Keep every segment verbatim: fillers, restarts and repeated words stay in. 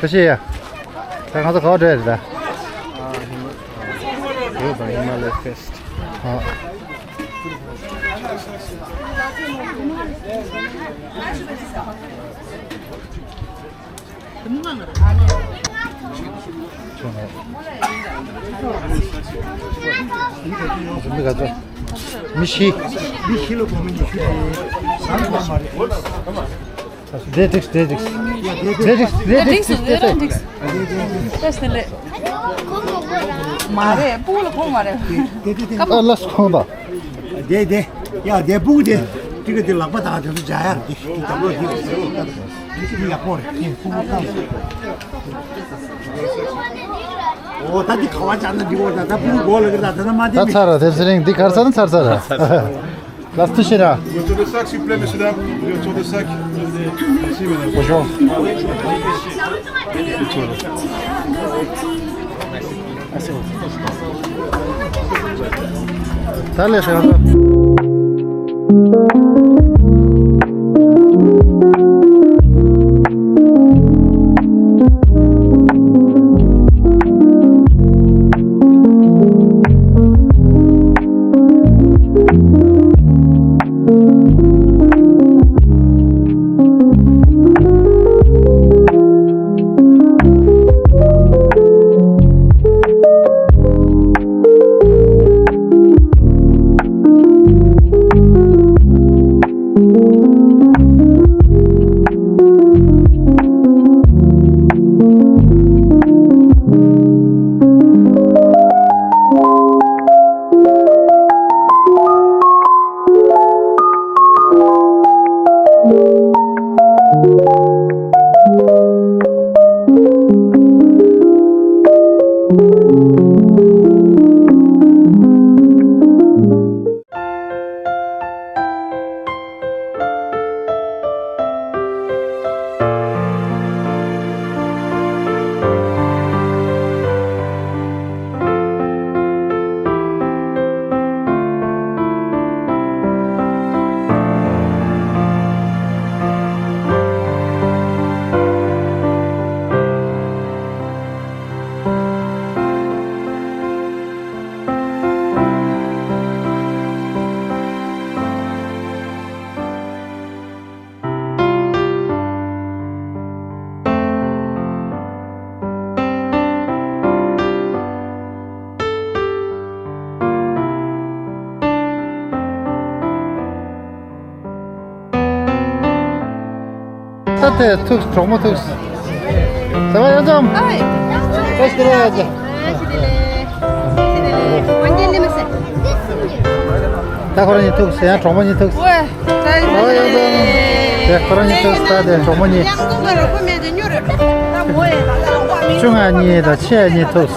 ཁ་ཤས་ཡ། ད་ང་ཚོ་ག་བ་འགྲོ་ཡ་རེད་ད། ཨ། ཧི་མ། ཧི་མ་ལ་ཡ་ཕེ་སི་ཊི། ཨ། མི་ག་ཚོད། མི་བཞི། མི་བཞི་ལ་གོ་མི་ཉི་ཤུ་རེད། བདེ་འགྲིག་བདེ་འགྲིག་བདེ་འགྲིག་བདེ་འགྲིག་བདེ་འགྲིག་ལྟ་ཞིག་ལས། མ་རེད། སྤུ་གུ་ལ་ཁོང་མ་རེད། ཨ་ལ་སོང་པ། བདེ་བདེ། ཡ་བདེ། སྤུ་གུ་བདེ། ཏི་ཀ་དེ་ལག་པ་དང་དེ་ཚོ་འཇགས་ཡ་རེད། དེ་དེ་དང་པོ་དེ་དེ་ཡག་པོ་རེད། དེ་སྤུ་གུ་གང་། ཨོ་ད་འདི་ག་བ་འཇགས་ན་འགྲིག་གོ། ད་ད་སྤུ་གུ་མགོ་ལ་གི་ད་ད་ད་མ་བདེ་ད་མི། ཚར་ར། དེབ་སི་རིང་འདི་གར་ཚར་ན་ཚར་ཚར་ར། Là, c'est cher, là. Ouverture de sac, s'il vous plaît, messieurs, dames. Ouverture de sac. Merci, madame. Bonjour. Merci. Allez, c'est bon. ད་དེ་ཐུག་གྲོགས་མོ་ཐུག་ས་བ་ཡོད་ཙམ། ཨའི། ད་ཁོ་རང་གཉིས་ཐུག་ཟེར་ཡང་གྲོགས་མོ་གཉིས་ཐུག་ཨོ་ཡོད་ཙམ། དེ་ཁོ་རང་གཉིས་ཐུག་ད་དེ་གྲོགས་མོ་གཉིས། བཅུ་ང་གཉིས་དང་ཕྱེད་གཉིས་ཐུག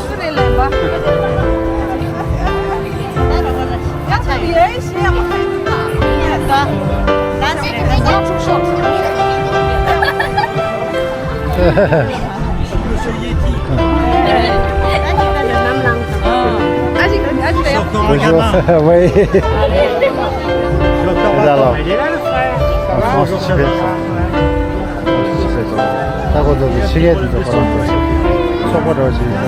Bonjour. Oui. Alors. ད་ཁོ་ཚོ་གི་ཕྱི་རྒྱལ་དེ་ཚོ་ཁོ་རང་ཚོ་ཚོགས་པ་འདྲ་བ་ཞིག་ཡོད།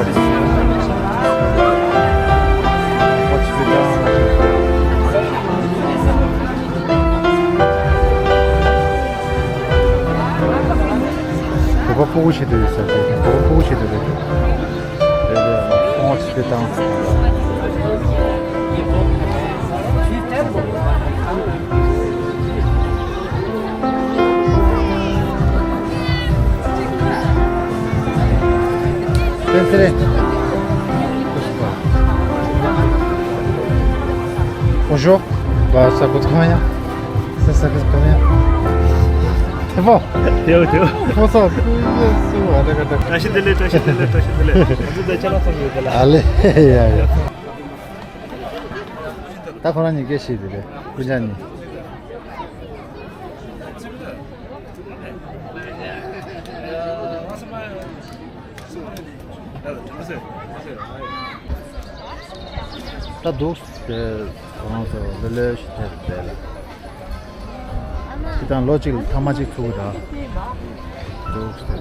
བོད་པ་སྤུ་གུ་ཞིག་འདུག་ཡོད་ས་རེད། བོད་པ་སྤུ་གུ་ཞིག་འདུག་རེད། རེད་རེད། ཁོང་ཚོ་དེ་དང་། Bonjour. Bah, ça coûte combien ? Ça, ça coûte combien ? C'est bon. Théo, Théo. Bonsoir. Allez, allez, allez. ད་ཁོ་རང་གཉིས་ཀྱིས་ཤེས་དེ་རེད། སྤུན་ཆ་གཉིས། ད་འདུག་སྟེ། ཁོ་རང་ཚོ་ལེ་ལེ་ཞིག་ཐེབས་བསྡད་ལ། ཁྱེད་རང་ལོ་གཅིག་ལ་ཐེངས་མ་གཅིག་ཚུགས་ཀྱི་རེད། འདུག་སྟེ།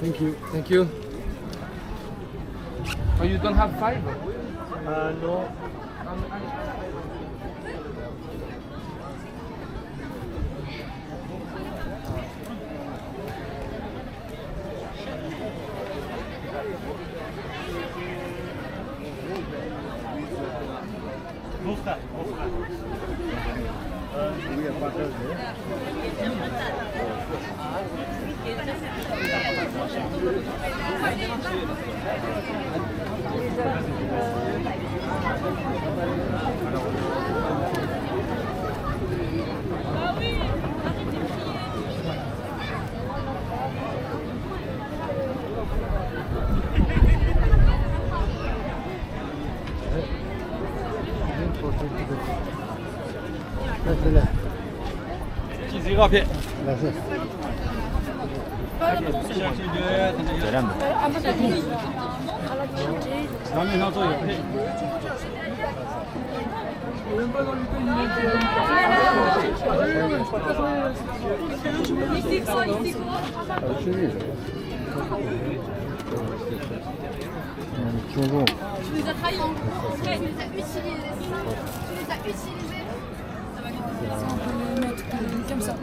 Thank you. Thank you. Oh, you don't have five? Uh, no. Tu nous as trahis. Tu nous as utilisés. Tu nous as utilisés. Ça va être intéressant. On peut le mettre comme ça.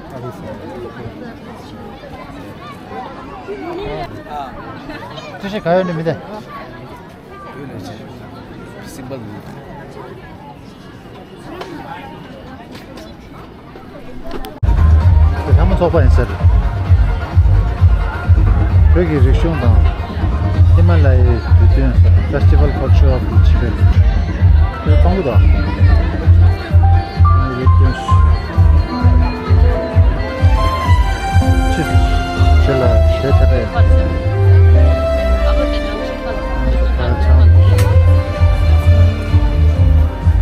ལྷ་མོ་ཚོགས་པ་ཡིན་ཟེར། བོད་ཀྱི་རིག་གཞུང་དང་ཧི་མ་ལ་ཡའི་དུས་སྟོན་Festival Culture of the Tibet། དེ་གཏོང་གི་འདུག་ཡིག་སྐྱོན། ཕྱི་ཕྱི་ལ་ཞལ་ཆ་པས།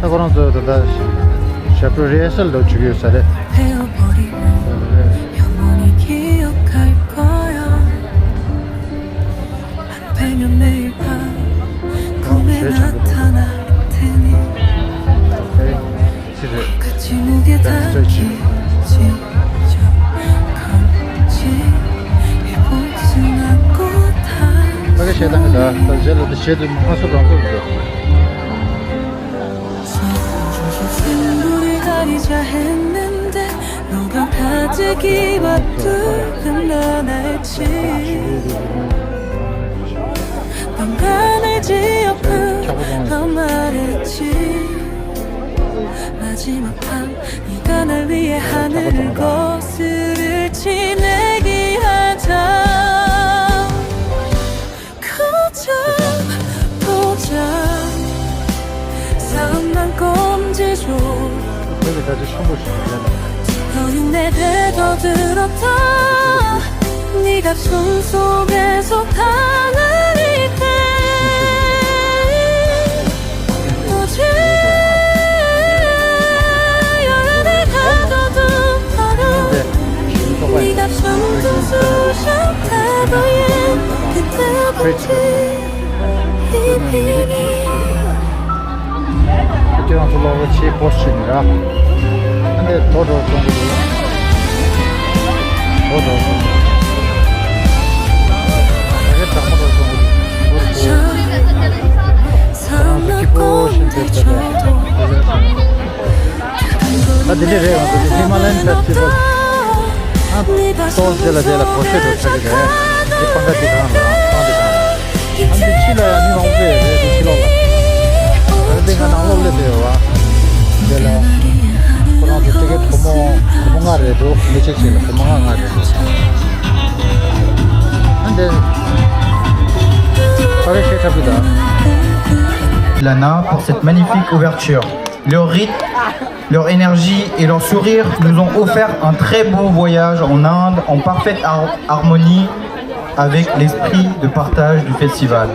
ད་ཁོ་རང་ཚོ་ད་ལྟ་ཞབས་བྲོ་རི་ཧར་སལ་འདྲ་བྱེད་ཀྱི་ཡོད་ས་རེད། ཞེས་བྱ་འདུག་ཨེ། ཅི་རེད། ད་ཅི་ཕ་གི་བཤད་སྟངས་ཀྱི་ད་ད་རྗེས་ལ་ད་བཤད་དུས་མ་སོ་རང་སོ་རེད། ཁྱེད་རང་ཚོ་ལོག་པ་ཆེ་པོ་ཞིག་ར། ཨ་ནི་དོ་དོ་གཏོང་གི་འདུག་དོ་དོ་གཏོང་གི་འདུག་ད་གའི་དྲག་མོ་དོ་གཏོང་གི་འདུག་ཁྱེད་རང་ཚོ་སྐྱིད་པོ་ཞིག་བསྡད་ད་ད། ད་འདི་འདྲ་རེད། ང་ཚོ་འདི་ཧི་མ་ལ་ཡན་ཕེ་སི་ཊི་ཝལ། ཨ། ཏོག་ཙམ་ལ་དེ་ལ་གོ་ཤེས་འགྲོ་ཆགས་ཀྱི་རེད། འདི་པང་ཁ་འདི་གང་ལ་པང་འདི་གང་། ཨ་འདི་ཕྱི་ལ་ཡང་མི་མང་པོ་རེད། འདི་ཕྱི་ལོགས་ལ། ད་འདི་ང་ནང་ལོགས་སླེབས་ཡོད་བ། དེ་ལ་ཁོ་རང་ཚོ་ཊི་ཀེ་ཊི་སྒོར་མོ་སྒོར་མོ་ལྔ་རེད་འདུག་མི་གཅིག་གཅིག་ལ་སྒོར་མོ་ལྔ་ལྔ་རེད་འདུག་ཨ་འདི་ཕ་གི་ཤེས་ཐབས་ཀྱི་ད། Lana pour cette magnifique ouverture. Leur rythme, leur énergie et leur sourire nous ont offert un très beau voyage en Inde en parfaite har- harmonie avec l'esprit de partage du festival.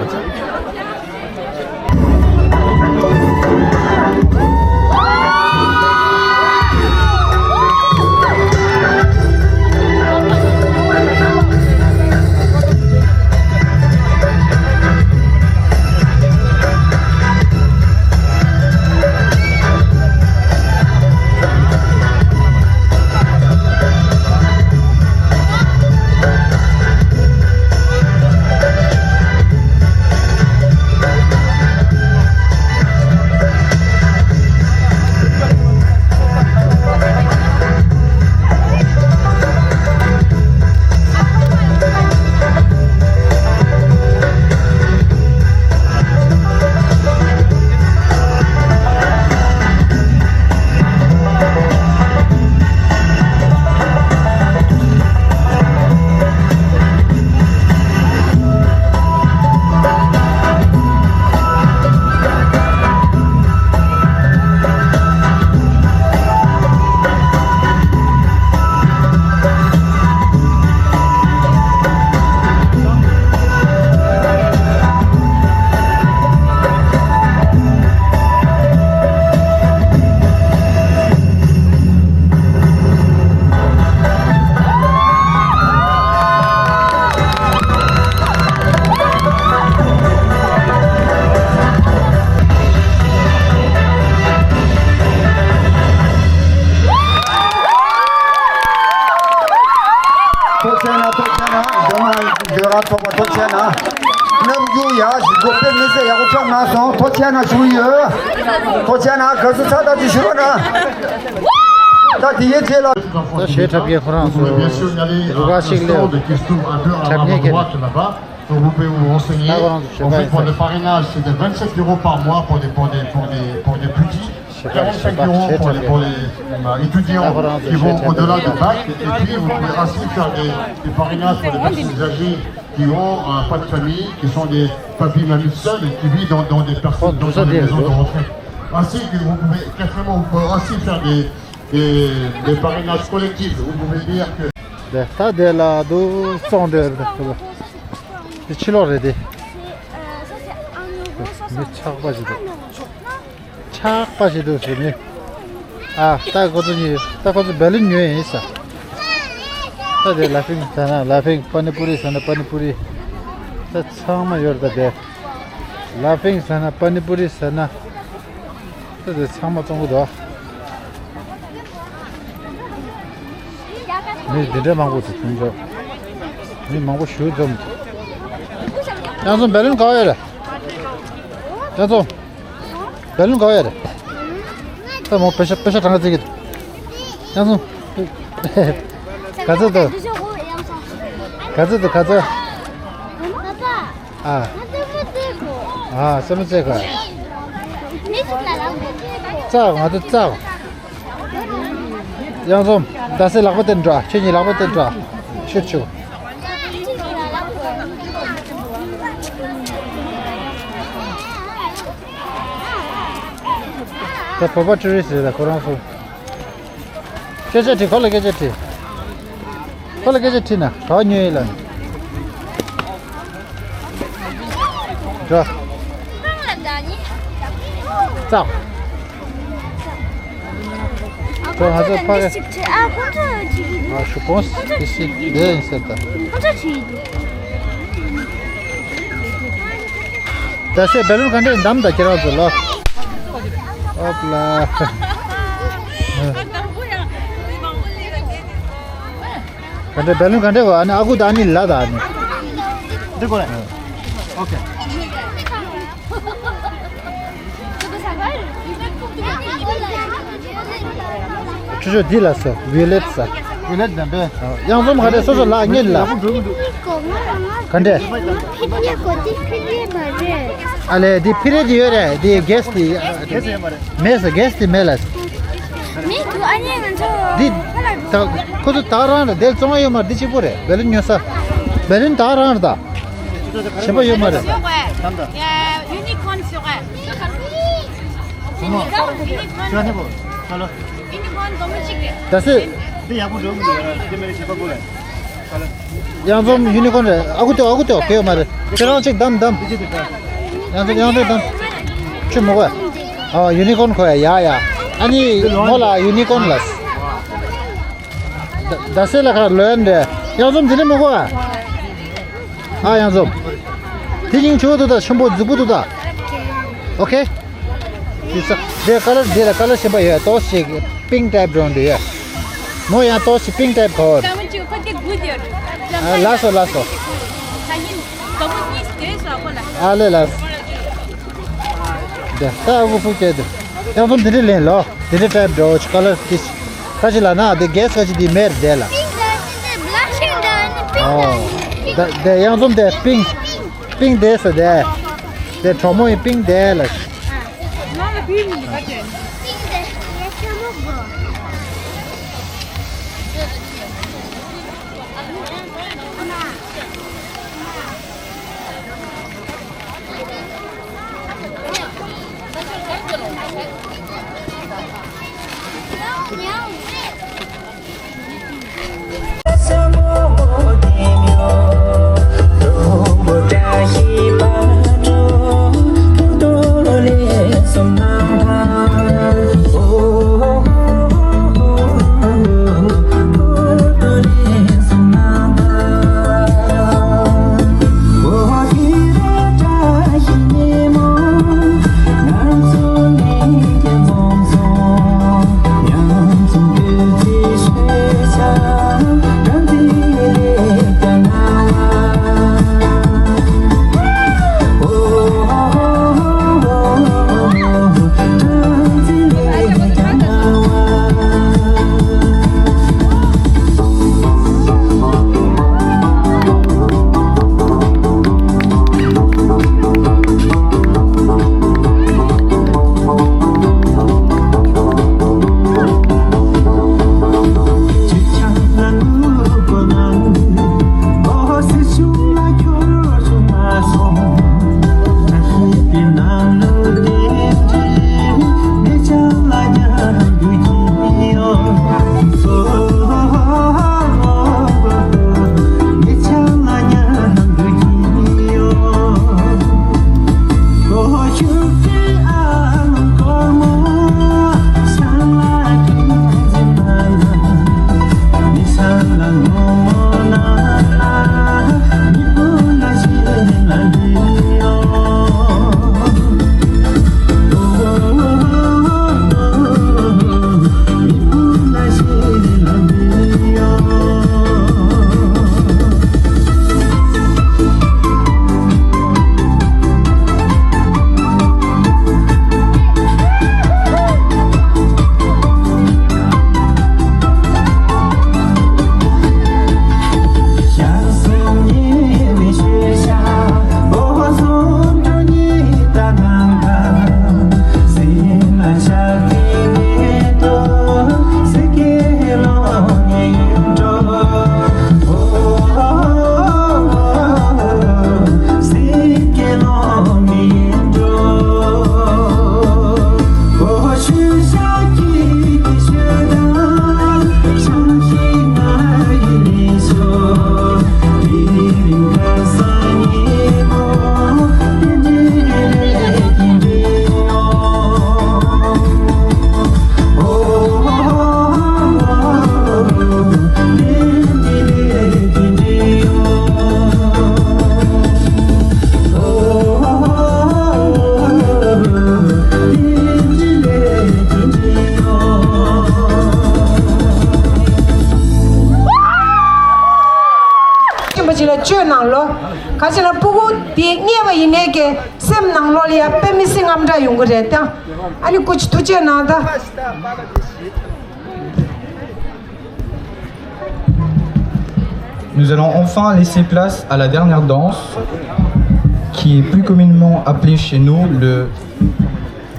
ཐུགས་རྗེ་གནང་། ཐུགས་རྗེ་གནང་། རྒྱ་མ་རྒྱ་གར་ཚོགས་པ་ཐུགས་རྗེ་གནང་། རྣམ་འགྱུར་ཡག་ཞིག་འདུག་དཔེ་མི་སྲིད་ཡག་པོ་ཆགས་གནང་སོང་། ཐུགས་རྗེ་གནང་ཞུ་ཡོད། ཐུགས་རྗེ་གནང་། དགའ་བསུ་ཚ་ཐག་ཆོད་ཞུ་རོགས་གནང་། ད་དེ་ཡན་ཆད་ལ། ད་གཞས་འཁྲབ་མཁན་ཁོ་རང་ཚོ་རུ་ཁག་ཞིག་སླེབས། འཁྲབ་མཁན་གྱི་Donc vous pouvez vous renseigner. En fait, pour le parrainage, c'est de vingt-sept euros par mois pour des, pour des, pour des, pour des petits, quarante-cinq euros pour les, pour les, euh, étudiants qui vont au-delà du bac. Et puis, vous pouvez ainsi faire des, des parrainages pour les personnes âgées qui ont un pas de famille, qui sont des papis, mamies seuls et qui vivent dans, dans des personnes, dans des maisons de retraite. Ainsi que vous pouvez, quatrièmement, vous pouvez aussi faire des, des, des parrainages collectifs. Vous pouvez dire que ད་ལྟ་དེ་ལ་འདུག་བཙོང་འདོད་རེད། དེ་ཕྱི་ལོགས་རེད་དེ། མི་ཆགས་པ་ཞིག་འདུག་ཆགས་པ་ཞིག་འདུག་ཟེར་ནི། ཨ་ད་ཁོ་ཚོ་གཉིས་ད་ཁོ་ཚོ་བེ་ལིན་ཉོས་ཡིན་ས། ད་དེ་ལ་ཕིང་ཟ་ན་ལ་ཕིང་། པ་ནི་པུ་རི་ཟ་ན་པ་ནི་པུ་རི། ད་ཚང་མ་ཡོད་རེད་ད་དེ། ལ་ཕིང་ཟ་ན་པ་ནི་པུ་རི་ཟ་ན། ད་དེ་ཚང་མ་བཙོང་གི་འདུག་མི་འདི་འདྲ་མང་པོ་ཞིག་བྱུང་འདུག་མི་མང་པོ་ཞིག་འཛོམས་འདུག་དབྱངས་ཚོམ་བེ་ལུན་ག་པར་ཡོད་རེད། དབྱངས་ཚོམ་བེ་ལུན་ག་པར་ཡོད་རེད། ད་མོ་པེ་ཤ་པེ་ཤ་གྲངས་ཀ་བརྩི་གི་འདུག་དབྱངས་ཚོམ། ག་ཚོད་འདུག་ག་ཚོད་འདུག་ག་ཚོད། ཨ། ཨ། སེམས་ཚེགས་ག་ཙག་ང་ཚོ་ཙག་དབྱངས་ཚོམ། ད་སེ་ལག་པ་སྟེར་འགྲོ། ཁྱེད་གཉིས་ལག་པ་སྟེར་འགྲོ། ཤུར་ཆུ། ད་བོད་པ་ཊུ་རི་སི་རེད་ད་ཁོ་རང་ཚོ། སྐད་ཆ་དྲིས། ཁོ་ལ་སྐད་ཆ་དྲིས། ཁོ་ལ་སྐད་ཆ་དྲིས་ན་ག་པར་ཉོས་ཡིན་ལབ་ནས། འགྲོ། ཙག་འགྲོ། ང་ཚོ་ཕ་གི། ཨ། ཁོང་ཚོ་ཅིག་ཨ། ཞུ་ཁོང་དེ་སི་དེ་ཡིན་ཟེར་ད། ཁོང་ཚོ་ཅིག་ད་སེ་བེ་ལུན་ག་འདྲས་འདམ་ད་ཁྱེད་རང་ཚོ་ལོ། ཨོབ་ལ། ག་འདྲས་བེ་ལུན་ག་འདྲས་གོ། ཨ་ནི་ཨ་ཁུ་ད་ཨ་ནི་ལ་ད་ཨ་ནི། འདི་གོ་རེད། ཨོ་ཁེ། ཁྱོད་ཚོ་འདི་ལ་སོ། བི་ཡོ་ལེཊ་ས། བི་ཡོ་ལེཊ་འདམ་པས། གཡང་འཛོམས་ག་འདྲས་སོ་སོ་ལ་ཉན་ལ། ག་འདྲས། ཕི་ལེ་གོ་ཏི་ཕི་ལེ་མ་རེད། ཨ་ལས་འདི་ཕི་ལེ་འདི་ཡོད་རེད། འདི་གེ་སི་འདི་གེ་སི་ཡོད་མ་རེད། མེད་ས། གེ་སི་འདི་མེད་ལ། མི་འདུག་ཨ་ནི་ང་ཚོ་འདི་ད་ཁོ་ཚོ་ད་རང་རེད། དེ་བཙོང་ཡ་ཡོད་མ་རེད། འདི་གཅིག་པོ་རེད། བེ་ལུན་ཉོ་ས། བེ་ལུན་ད་རང་རེད་ད། གཞན་པ་ཡོད་མ་རེད། ཡ་ཡུ་ནི་ཁོན་ཤོག་ཨ། ཡུ་ནི་ཁོན། ཡུ་ནི་ཁོན་འཛོམས་གཅིག་རེད། ད་སེ། འདི་ཡག་པོ་འགྲོ་གི་འདུག་དེ་མེད་ན་གཞན་པ་དགོས་རེད། གཡང་འཛོམས་ཡུ་ནི་ཁོན་རེད། ཨ་ཁུ་ཏོ་ཨ་ཁུ་ཏོ་གེ་ཡོད་མ་རེད། ཁྱེད་རང་གཅིག་བདམས་བདམས། གཡང་འཛོམས་གཡང་འཛོམས་བདམས། ཁྱོད་མོ་གོ། ཨ་ཡུ་ནི་ཁོན་ཁོ་ཡ་ཡ་ཡ། ཨ་ནི་མོ་ལ་ཡུ་ནི་ཁོན་ལ། ད་སེ་ལ་ཁ་ལོན་རེད། གཡང་འཛོམས་འདི་ནས་མོ་གོ། ཨ་གཡང་འཛོམས། དེ་སྙིང་ཆུང་འདུག་ད། ཆེན་པོ་རྫིག་པོ་འདུག་ད། ཨོ་ཁེ། དེ་ས་དེ་ཀ་ལར་དེ་ལ་ཀ་ལར་གཞན་པ་ཡོད། ཏོག་ཙམ་པིང་ཊའིབ་འདྲ་བོ་འདུག་ཡ། མོ་ཡང་ཏོག་ཙམ་པིང་ཊའིབ་གོ། ཨ་ལགས་སོ་ལགས་སོ། ཨ་ལས་ལགས། དེ་ད་ཨ་ཁུ་ཕུག་སྐྱེལ་དུ། གཡང་འཛོམས་དེ་འདྲ་ལེན་ལོ། དེ་འདྲ་ཊའིབ་འདྲ་བོ་ཅིག་ཀ་ལར་དེ་ཅིག་ཁ་ཅིག་ལ་ན་དེ་གེ་སི་ཁ་ཅིག་དེ་མེར་དེ་ལ། ཨོ། ད་དེ་གཡང་འཛོམས་དེ་པིང་། པིང་དེ་ས་དེ། དེ་གྲོགས་མོ་ཡི་པིང་དེ་ལ། ནང་ལོ། ག་ཅི་ལ་སྤུ་གུ་དེ་རྙེད་པ་ཡིན་ནའི་གི་སེམས་ནང་ལོགས་ལ་ཡ་དཔེ་མི་སྲིད་དངངས་སྐྲག་ཡོང་གི་རེད་ད། ཨ་ནི་སྐུ་མཁྱེན་ཐུགས་རྗེ་གནང་ད། Nous allons enfin laisser place à la dernière danse, qui est plus communément appelée chez nous le,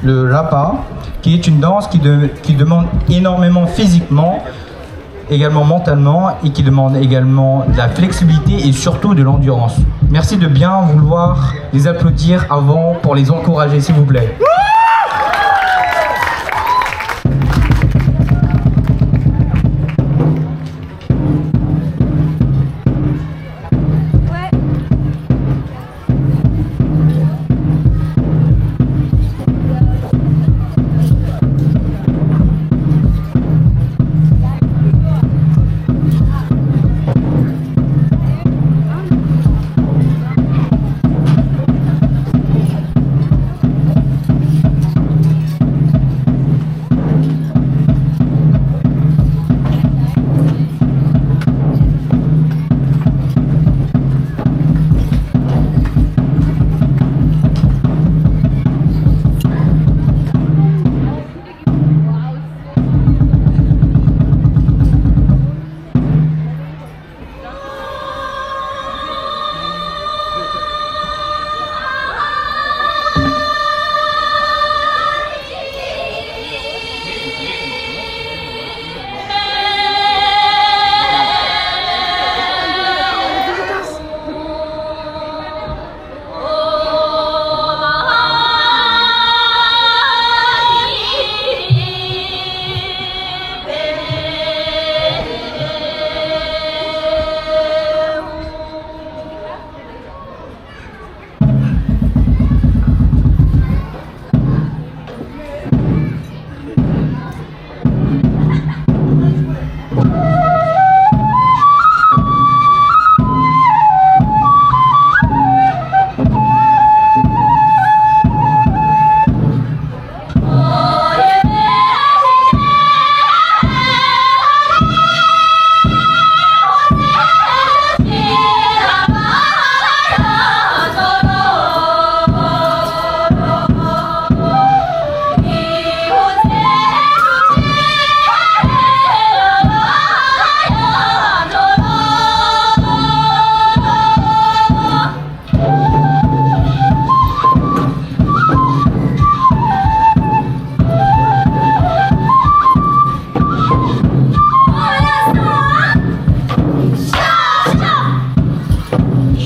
le rapa, qui est une danse qui, de- qui demande énormément physiquement, également mentalement, et qui demande également de la flexibilité et surtout de l'endurance. Merci de bien vouloir les applaudir avant pour les encourager, s'il vous plaît.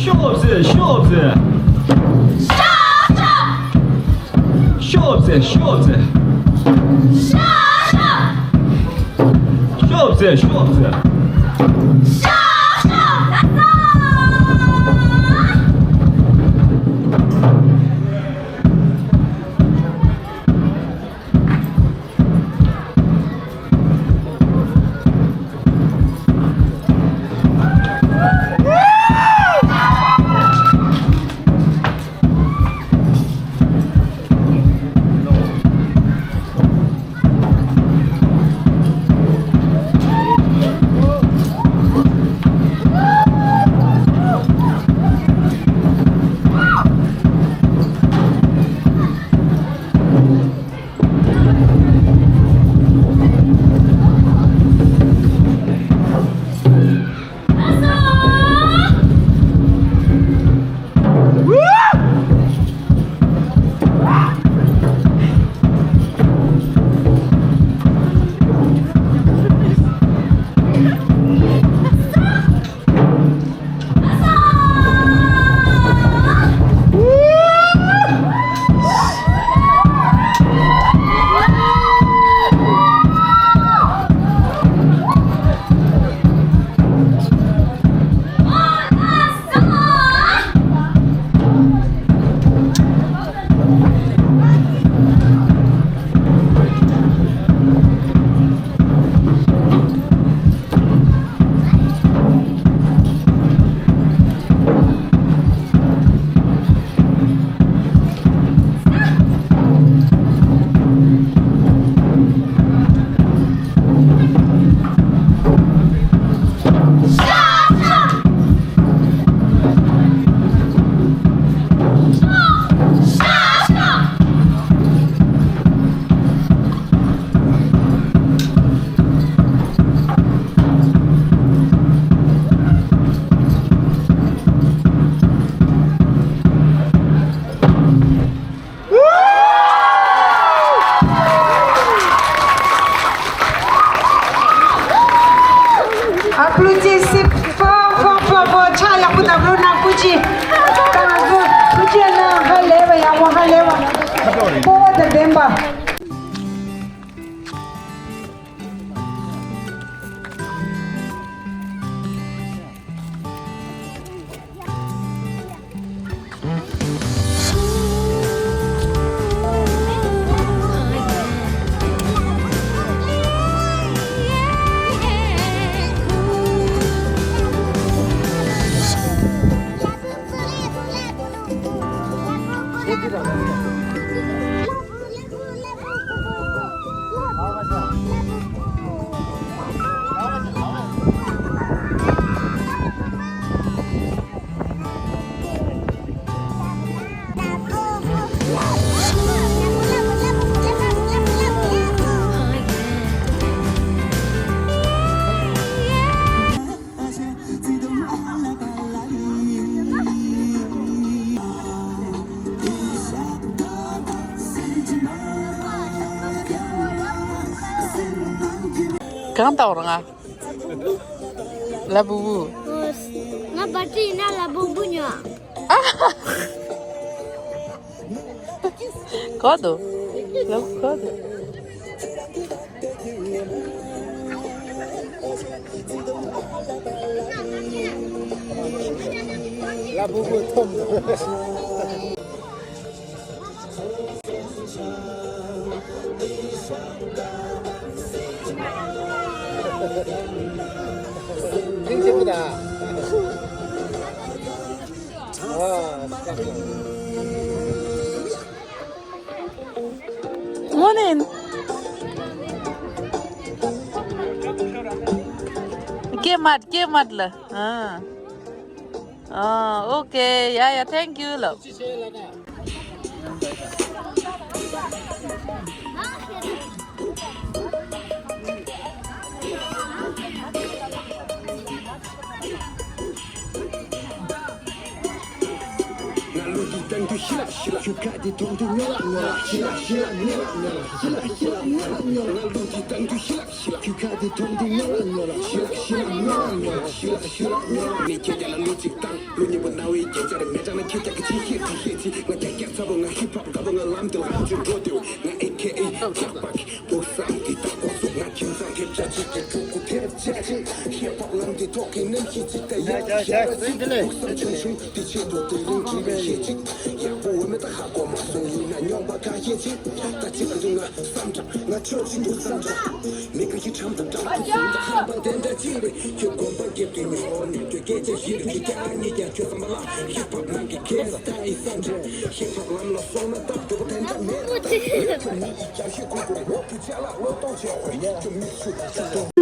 ཤོབ་ཟེར། ཤོབ་ཟེར། ཤོབ་ཟེར། ཤོབ་ཟེར། ཤོབ་ཟེར། ཤོབ་ཟེར། ཀླུ་རྩེ་སི་ཕོ་ཕོ་ཕོ་ཕོ་ཕྱག་ཡག་པོ་དང་ལོ་ན་སྐུ་མཁྱེན། ད་ང་ཚོ་ཐུགས་རྗེ་གནང་། ཧ་ལས་པ་ཡག་པོ། ཧ་ལས་པ། སྤོབས་པ་དང་ལྡན་པ། གང་ལྟ་བར་ང་། ལ་བུ་བུ། ང་བ་ཏི་ཡིན་ན་ལ་བུ་བུ་ཉོ། གོ་དོ། ལ་བུ་གོ་དོ། ལ་བུ་བུ་ཐོམ། ཐེངས་གཅིག་པུ་ད། དངོས་གནས། སྐད་མ་སྐད་མ་ལ། ཨ། ཨ། ཨོ་ཀེ། ཡ་ཡ། ཐེང་ཀིའུ་ལབ། ང་ལུག་འདི་བཏང་དུས་ཤི་ལ་ཤི་ལ། ཁྱུ་ཁ་འདི་མཐོང་དུས་སྨྱོ་ལ་སྨྱོ་ལ། ཤི་ལ་ཤི་ལ་སྨྱོ་ལ་སྨྱོ་ལ། ཤི་ལ་ཤི་ལ་སྨྱོ་ལ་སྨྱོ་ལ། ང་ལུག་འདི་བཏང་དུས་ཤི་ལ་ཤི་ལ། ཁྱུ་ཁ་འདི་མཐོང་དུས་སྨྱོ་ལ་སྨྱོ་ལ། ཤི་ལ་ཤི་ལ་སྨྱོ་ལ་སྨྱོ་ལ། ཤི་ལ་ཤི་ལ་སྨྱོ་ལ། ངས་ཁྱེད་ཀྱ་ལ་ལུག་གཅིག་བཏང་། ལུག་གཉིས་པོ་ན་བའི་སྐད་ཆ་རེད། མེད་ཀྱང་ན་ཁྱེད་ཀྱ་གི་ཅི་ཤེས་ཅི་ཤེས་ཅི། ང་རྒྱ་སྐད་ཚ་པོ། ང་ཧིབ་ཧོབ་དགའ་པོ། ང་ལམ་འདི་ལ་ཧ་ཅང་འགྲོ་བདེ་བོ། ང་ཨེ་ཁེ་ཨེ་ཁྱག་པ་གི་ཕུགས་བསམ་འདི་ལྟ་གོ་ཚུགས། ང་ཁྱིམ་ཚང་ཐེབས་ཆ་གཅིག་གི་ཕྲུ་གུ་ཐེབས་ཆ་གཅིག་ཧིབ་ཧོབ་ལམ་འདི་ཐོག་གི་གནམ་གཤིས་གཅིག་ལྟ་ཡག་ཤ་ར་གཅིག་ཕུགས་བསམ་ཆུང་ཆུང་འདི་ཆེད་དུ་དེ་རིང་བྲིས་པའི་གཞས་གཅིག་ཡག་པོ་འོ་མེད་ད་ཧ་གོ་མ་སོང་། ཡིན་ན་རྙོག་པ་ཁ་ཤས་ཅིག་ད་ཅི་ལ་འདུག་ང་བསམ་དྲག་ང་ཆོས་ཅི་འདུག་བསམ་དྲག་མི་ཁ་ཤས་ཁྲམ་དང་འགྲམ་དུ་སོང་ད་ཧམ་པ་དེ་འདྲ་ཅིག་རེད། ཁྱོད་གོམ་པ་རྒྱབ་དུས་ཉོ་ནས་ཁྱོད་སྐད་ཆ་བཤད་དུས་ཁྱེད་ཀྱང་ཉིད་ཀྱང་ཁྱོད་བསམ་པ་ལ་ཧིབ་ཧོབ་ནང་གི་ཁེ་སི་ད་ཡི་བསམ་དྲག་ཧིབ་ཧོབ་ལམ་ལ་སོང་ན་སྟབས་སྡུག་པ་དེ་འདྲ་མེད་ད་ད་ཁྱོད་མི་ཡི་བྱ་ཤེས་ཁུར་དགོས་རེད། ངོ་བོ་ཅ་ལག་བློས་གཏོང་བྱེད་དགོས་རེད། ཁྱོད་མི་སུ་ད་ད་དོ།